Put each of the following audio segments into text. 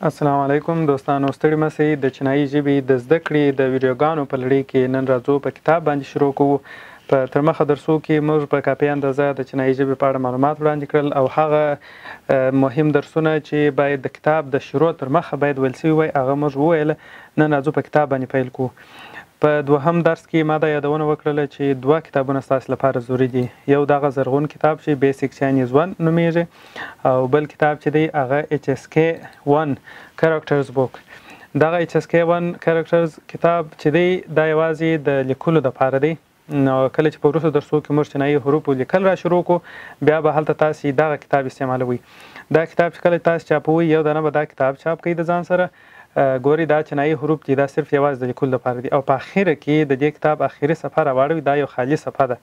السلام علیکم دوستانو، ستړي مه سئ. د چینایي ژبې د زده کړې د ویډیوګانو په لړۍ کې نن راځو په کتاب باندې شروع کوو. په تر مخه درسو کې موږ په کافي اندازه د چینایي ژبې په اړه معلومات وړاندې کړل او هغه مهم درسونه چې باید د کتاب د شروع تر مخه باید ویل سوي وای هغه موږ وویل. نن راځو په کتاب باندې پیل کوو. په دوهم درس کې ما دا یادونه وکړله چې دوه کتابونه ستاسو لپاره ضروري دي. یو دغه زرغون کتاب چې بیسیک چاینیز 1 نومېږي او بل کتاب چې دی هغه HSK 1 کاراکټرز بوک. دغه HSK 1 کاراکټرز کتاب چې دی دا یوازې د لیکلو دپاره دی. نو کله چې په وروسته درسو کې موږ چینایي حروفو لیکل را شروع کړو بیا به هلته تاسې دغه کتاب استعمالوئ. دا کتاب چې کله تاسې چاپوئ یو دانه به دا کتاب چاپ کوئ د ځان سره. ګورئ دا چینایي حروف دي، دا صرف یوازې د لیکلو لپاره دي او په اخره کې د دې کتاب اخري صفحه راواړوي، دا یو خالي صفحه ده.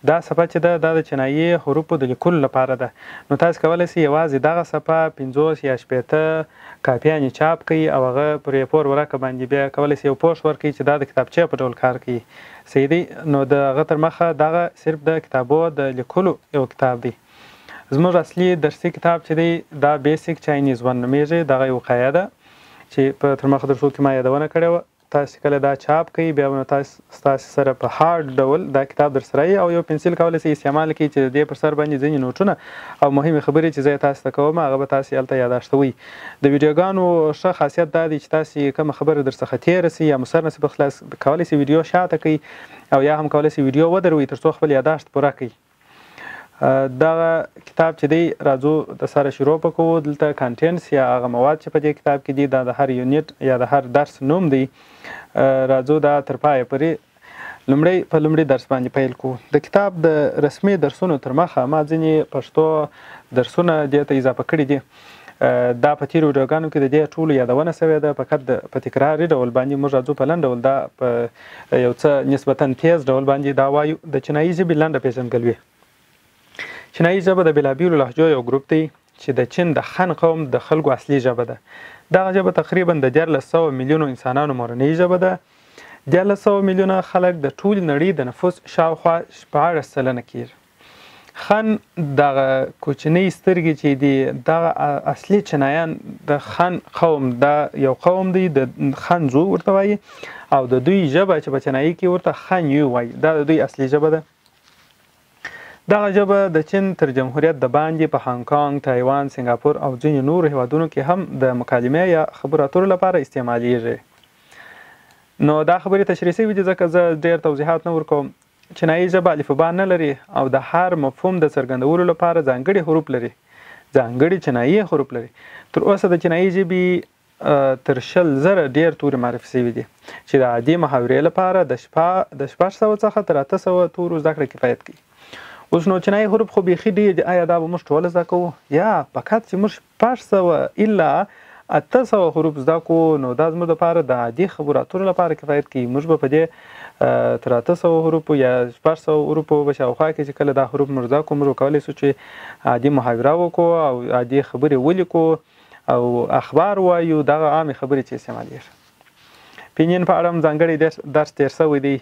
دا صفحه چې ده دا د چینایي حروفو د لیکلو لپاره ده. نو تاسو کولی شئ یوازې دغه صفحه 50 یا 60 کاپیانې چاپ کړئ او هغه پر A4 ورقه باندې بیا کولی شئ یو پوښ ورکړئ چې دا د کتابچې په ډول کار کوي. صحیح دی. نو د هغه تر مخه دغه صرف د کتابو د لیکلو یو کتاب دی. زموږ اصلي درسي کتاب چې دی دا بیسیک چاینیز 1 نومېږي. دغه یو وقایع ده چې په تر مخه درسو کې ما یادونه کړې وه. تاسې کله دا چاپ کوئ بیا به نو ستاسې سره په هارډ ډول دا کتاب در سره او یو پنسل کولی شئ استعمال کړئ چې د دې پر سر باندې ځینې نوټونه او مهمې خبرې چې زه یې تاسې ته کوم هغه به تاسې هلته یاداشتوئ. د ویډیوګانو ښه خاصیت دا دی چې تاسې کومه خبره در څخه تېره سي یا مو سر نه سي په خلاص کولی شئ ویډیو شاته کړئ او یا هم کولی شئ ویډیو ودروئ تر څو خپل یاداشت پوره کړئ. دغه کتاب چې دی راځو د سره شروع په کوو. دلته contents یا هغه مواد چې په دې کتاب کې دي دا د هر unit یا د هر درس نوم دی. راځو دا تر پایه پورې لومړی په لومړي درس باندې پیل کوو. د کتاب د رسمي درسونو تر مخه ما ځینې پښتو درسونه دې ته اضافه کړي دي. دا په تېرو ویډیوګانو کې د دې ټولو یادونه شوې ده، فقط په تکراري ډول باندې موږ راځو په لنډ ډول دا په یو څه نسبتاً تیز ډول باندې دا وایو. د چینایي ژبې لنډه پېژندګلوي. چینایي ژبه د بېلابېلو لهجو یو ګروپ دی چې د چین د خن قوم د خلکو اصلي ژبه ده. دغه ژبه تقریبا د 1300 میلیونو انسانانو مورنۍ ژبه ده. 1300 میلیونه خلک د ټولې نړۍ د نفوس شاوخوا 16% کېږي. خن دغه کوچنۍ سترګې چې دي دغه اصلي چینایان د خن قوم دا یو قوم دی، د خن زو ورته وایي او د دوی ژبه چې په چینایي کې ورته خن یو وایي دا د دوی اصلي ژبه ده. دغه ژبه د چین تر جمهوریت د باندې په هانګ کانګ، تایوان، سنګاپور او ځینو نورو هیوادونو کې هم د مکالمې یا خبرو اترو لپاره استعمالیږي. نو دا خبرې تشریح شوي دي ځکه زه ډېر توضیحات نه ورکوم. چینایي ژبه الفبا نه لري او د هر مفهوم د څرګندولو لپاره ځانګړي حروف لري، ځانګړي چینایي حروف لري. تر اوسه د چینایي ژبې تر 20,000 ډېر توري معرفي شوي دي چې د عادي محاورې لپاره د 600 څخه تر 800 تورو زده کړه کفایت کوي. اوس نو چینایي حروف خو بیخي ډېر دي، آیا دا به موږ ټوله زده کوو؟ یا فقط چې موږ 600 الا 800 حروف زده کوو نو دا زموږ دپاره د عادي خبرو اترو لپاره کفایت کوي. موږ به په دې تر 800 حروفو یا 600 حروفو په شاوخوا کې چې کله دا حروف موږ زده کړو موږ کولی شو چې عادي محاوره وکړو او عادي خبرې ولیکو او اخبار وایو، دغه عامې خبرې چې استعمالېږي. پینین په اړه هم ځانګړی درس تېر شوی دی.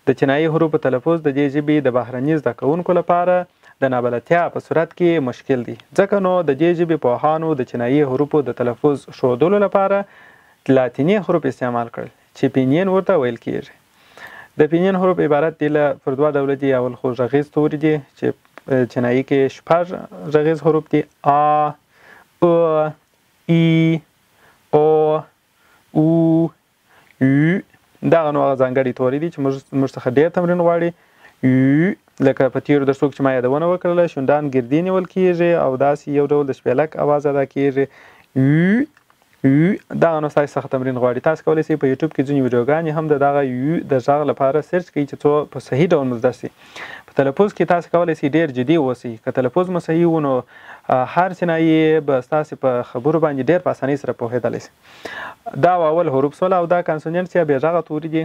د چینایي حروفو تلفظ د دې ژبې د بهرني زده کوونکو لپاره د نابلدتیا په صورت کې مشکل دی، ځکه نو د دې ژبې پوهانو د چینایي حروفو د تلفظ ښودلو لپاره لاتیني حروف استعمال کړل چې پینین ورته ویل کیږي. د پینین حروف عبارت دي له پر دوه ډوله دي. اول خو غږیز توري دي چې چینایي کې 6 غږیز حروف دي: آ، ا، ای، او، او، یو. دغه نو هغه ځانګړي توري دي چې موږ څخه ډېر تمرین غواړي. یو لکه په تېرو درسو کې چې ما یادونه وکړله شونډان ګردې نیول کېږي او داسې یو ډول د شپېلک اواز ادا کېږي. یو یو دغه نو ستاسې څخه تمرین غواړي. تاسو کولی شئ په یوټیوب کې ځینې ویډیوګانې هم د دغه یو د غږ لپاره search کړئ چې څو په صحیح ډول مو زده شي. په تلفظ کې تاسو کولی شئ ډېر جدي اوسئ. که تلفظ مو صحیح و نو هر چینایي به ستاسې په خبرو باندې ډېر په اسانۍ سره پوهېدلی شي. دا اول حروف سول او دا consonants یا بې غږه توري دي: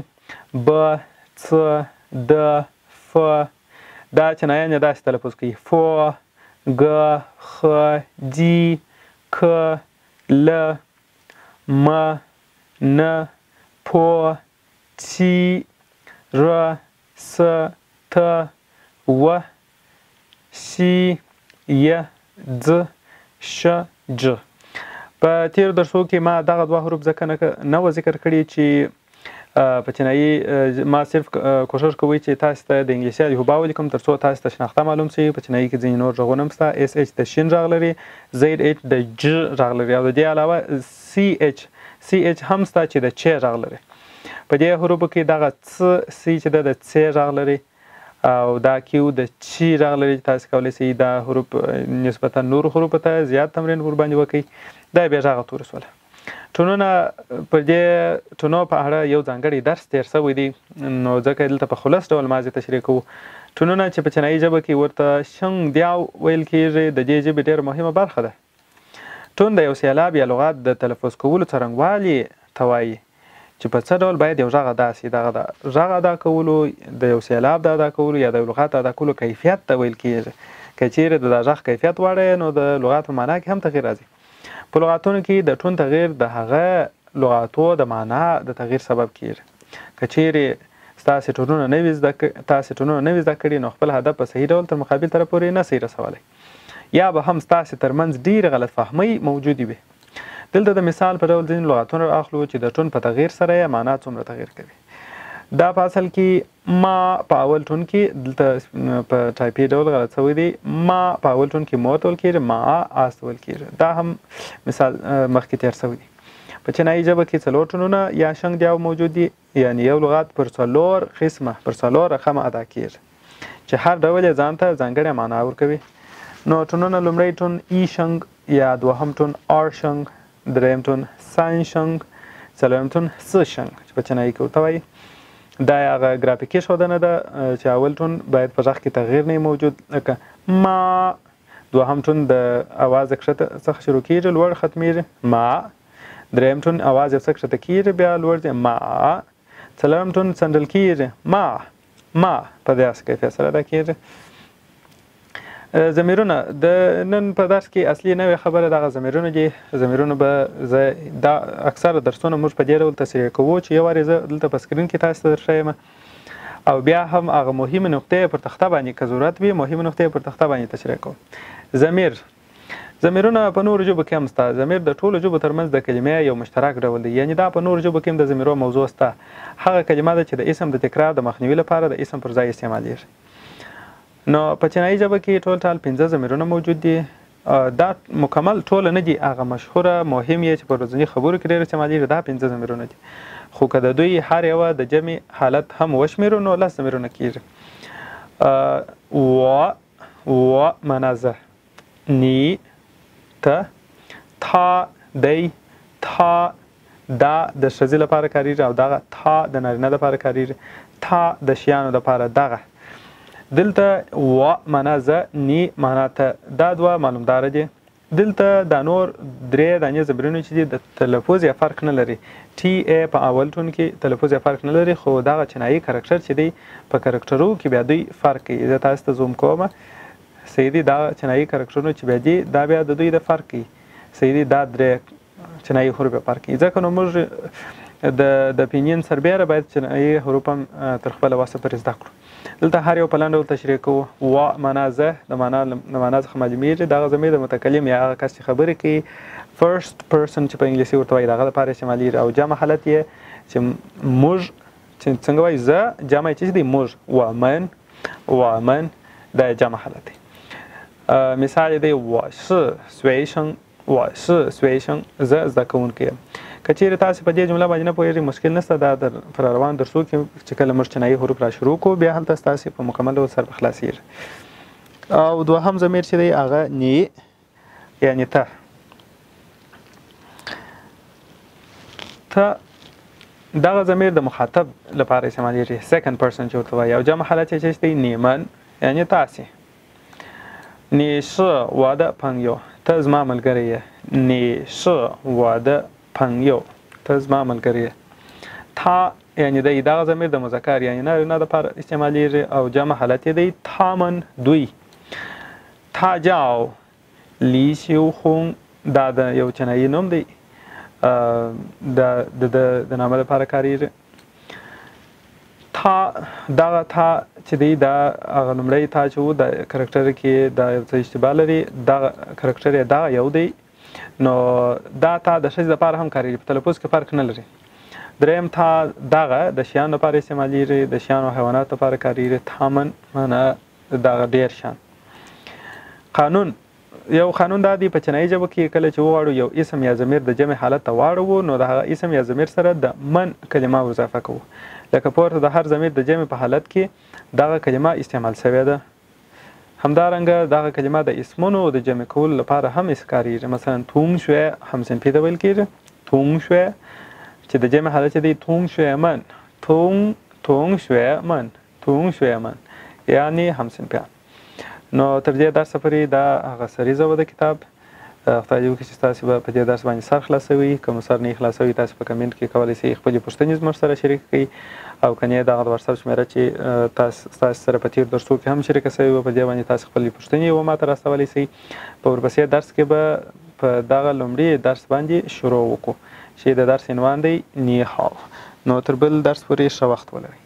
ب، څ، د، ف. دا چینایان یې داسې تلفظ کوي: ف، ګ، خ، جی، ک، ل، م، ن، پ، چ، ر، س، ت، و، ش، ی، ځ، ش، ج. په تیرو درسو کې ما دغه دوه حروف ځکه نه وه ذکر کړي چې په چینایي ما صرف کوشش کوي چې تاسو ته د انګلیسي الفبا ولیکم ترڅو تاسو ته شناخته معلوم شي. په چینایي کې ځینې نور غږونه هم شته. اس اچ د شین غږ لري، زید اچ د ج غږ لري او د دې علاوه سی اچ هم شته چې د چ غږ لري. په دې حروفو کې دغه څ سی چې ده د څ غږ لري او دا کیو د چی غږ لري چې تاسو کولی شئ دا حروف نسبتا نورو حروفو ته زیات تمرین ورباندې وکړئ. دا بې غږه توري سوله. ټونونه پر دې ټونو په اړه یو ځانګړی درس تیر شوی دی، نو ځکه دلته په خلص ډول مازې تشریح کوو. ټونونه چې په چینایي ژبه کې ورته شنګ دیاو ویل کیږي، د دې ژبې ډېره مهمه برخه ده. ټون د یو سیلاب یا لغات د تلفظ کولو څرنګوالي ته وایي چې په څه ډول باید یو غږ ادا شي. دغه د غږ ادا کولو، د یو سیلاب د ادا کولو یا د یو لغات د ادا کولو کیفیت ته ویل کیږي. که چیرې د دا غږ کیفیت واړوې نو د لغات په معنا کې هم تغییر راځي. په لغاتونو کې د ټون تغییر د هغه لغاتو د معنا د تغییر سبب کیږي. که چیرې ستاسې ټونونه نه وي زده کړي نو خپل هدف په صحیح ډول تر مقابل طرف پورې نه سئ رسولی، یا به هم ستاسې ترمنځ ډېرې غلط فهمۍ موجودې وي. دلته د مثال په ډول ځینې لغاتونه اخلو چې د ټون په تغییر سره یې معنا څومره تغییر کوي. دا په اصل کې ما په اول ټون کې، دلته په ټایپي ډول غلط شوی دی، ما په اول ټون کې مور ته ویل کېږي، ما آس ته ویل کېږي. دا هم مثال مخکې تېر شوی دی. په چینایي ژبه کې څلور ټونونه یا شنګ دیاو موجود دي، یعنې یو لغات پر څلور قسمه، پر څلور رقمه ادا کېږي چې هر ډول یې ځان ته ځانګړې معنا ورکوي. نو ټونونه لومړی ټون ای شنګ یا دوهم ټون آر شنګ، دریم ټون سان شنګ، څلورم ټون س شنګ چې په چینایي کې ورته وایي. دا هغه ګرافیکي ښودنه ده چې اول ټون باید په غږ کې تغییر نه موجود، لکه ما. دوهم ټون د اواز د کښته څخه شروع کېږي، لوړ ختمېږي، ما. دریم ټون اواز یو څه کښته کېږي، بیا لوړ ځي، ما. څلورم ټون څنډل کېږي، ما ما، په داسې کیفیت سره ادا کېږي. ضمیرونه د نن په درس کې اصلي نوې خبره دغه ضمیرونه دي. ضمیرونه به زه دا اکثره درسونه موږ په دې ډول تشریح کوو چې یو وارې زه دلته په سکرین کې تاسو ته درښیم او بیا هم هغه مهمې نقطې پر تخته باندې که ضرورت وي مهمې نقطې پر تخته باندې تشریح کوم. ضمیرونه په نورو ژبو کې هم شته. ضمیر د ټولو ژبو ترمنځ د کلمې یو مشترک ډول دی، یعنې دا په نورو ژبو کې هم د ضمیرو موضوع شته. هغه کلمه ده چې د اسم د تکرار د مخنیوي لپاره د اسم پر ځای استعمالیږي. نو په چینایي ژبه کې ټول ټال 5 ضمیرونه موجود دي. دا مکمل ټوله نه دي، هغه مشهوره مهم یې چې په ورځني خبرو کې ډېر استعمالیږي دا 5 ضمیرونه دي. خو که د دوی هر یوه د جمع حالت هم وشمېرو نو 10 ضمیرونه کېږي. و معنا زه، نی ته، تا دی، تا دا د ښځې لپاره کارېږي او دغه تا د نارینه لپاره کارېږي، تا د شیانو لپاره دغه. دلته و معنا زه، نی معنا ته، دا دوه معلومداره دي. دلته دا نور 3 دانې ضمیرونه چې دي د تلفظ یا فرق نه لري. ټي ای په اول ټون کې تلفظ یا فرق نه لري، خو دغه چینایي کرکټر چې دی په کرکټرو کې بیا دوی فرق کوي. زه تاسو ته زوم کوم، صحیح دی. دا چینایي کرکټرونه چې بیا دي دا بیا د دوی د فرق کوي، صحیح دی. دا 3 چینایي حروف بیا فرق کوي، ځکه نو موږ د پینین سربېره باید چینایي حروف هم تر خپله وسه پرې زده کړو. دلته هر یو په لنډ ډول تشریح کوو. و معنا زه، د معنا څخه معلومېږي دغه ضمیر د متکلم یا هغه کس چې خبرې کوي، فرست پرسن چې په انګلیسي ورته وایي، د هغه لپاره استعمالېږي. او جمع حالت یې چې موږ چې څنګه وایي زه، جمع یې چې دی موږ، ومن ومن، دا یې جمع حالت دی. مثال یې دی و شي سوی شنګ، و شي سوی شنګ، زه زده کوونکی یم. که چیرې تاسې په دې جمله باندې نه پوهېږئ مشکل نشته، دا در په روان درسو کې چې کله موږ چینایي حروف را شروع کړو بیا هلته ستاسې په مکمل ډول سر به خلاصېږي. او دوهم ضمیر چې دی هغه نی یعنې ته. ته دغه ضمیر د مخاطب لپاره استعمالېږي، سیکنډ پرسن چې ورته وایي. او جمع حالت یې چې دی نیمن یعنې تاسې. نی شي我的朋友، ته زما ملګری یې. نی شي我的朋友، ته زما ملګری یې. تا یعنې دی دغه ضمیر د مذکر یعنې نارینه لپاره استعمالېږي او جمع حالت یې دی تامن دوی. تا جاو لی شیو خونګ، دا د یو چینایي نوم دی، د د نامه لپاره کارېږي. تا دغه تا چې دی دا هغه لومړی تا چې و د کرکټر کې دا یو څه اشتباه لري، دغه کرکټر یې دغه یو دی. نو دا تا د ښځې لپاره هم کاریږي، په تلفظ کې فرق نه لري. دریم تا دغه د شیانو لپاره استعمالیږي، د شیانو او حیواناتو لپاره کاریږي. تامن معنا دغه ډیر شیان. قانون، یو قانون دا دی په چینایي ژبه کې کله چې وغواړو یو اسم یا ضمیر د جمع حالت ته واړوو نو د هغه اسم یا ضمیر سره د من کلمه ور اضافه کوو. لکه پورته د هر ضمیر د جمع په حالت کې دغه کلمه استعمال شوې ده. همدارنګه دغه کلمه د اسمونو د جمع کولو لپاره هم کاریږي. مثلا تونګ شوی همصنفي ته ویل کیږي، تونګ شوی چې د جمع حالت دی تونګ شوی من، تونګ تونګ شوی من، تونګ شوی من یعنی همصنفیان. نو تر دې درسه پورې دا هغه سریزه وه د کتاب. خدای دې وکړي چې تاسې به په دې درس باندې سر خلاصوي. که مو سر نه خلاصوي تاسې په کمنټ کې کولی شئ خپلې پوښتنې زموږ سره شریک کړئ، او که نه دغه د واتساپ شمېره چې تاسو سره په تېرو درسو کې هم شریکه شوې وه په دې باندې تاسې خپلې پوښتنې و ماته راستولی شئ. په ورپسې درس کې به په دغه لومړي درس باندې شروع وکړو چې د درس عنوان دی نی هاو. نو تر بل درس پورې ښه وخت ولرئ.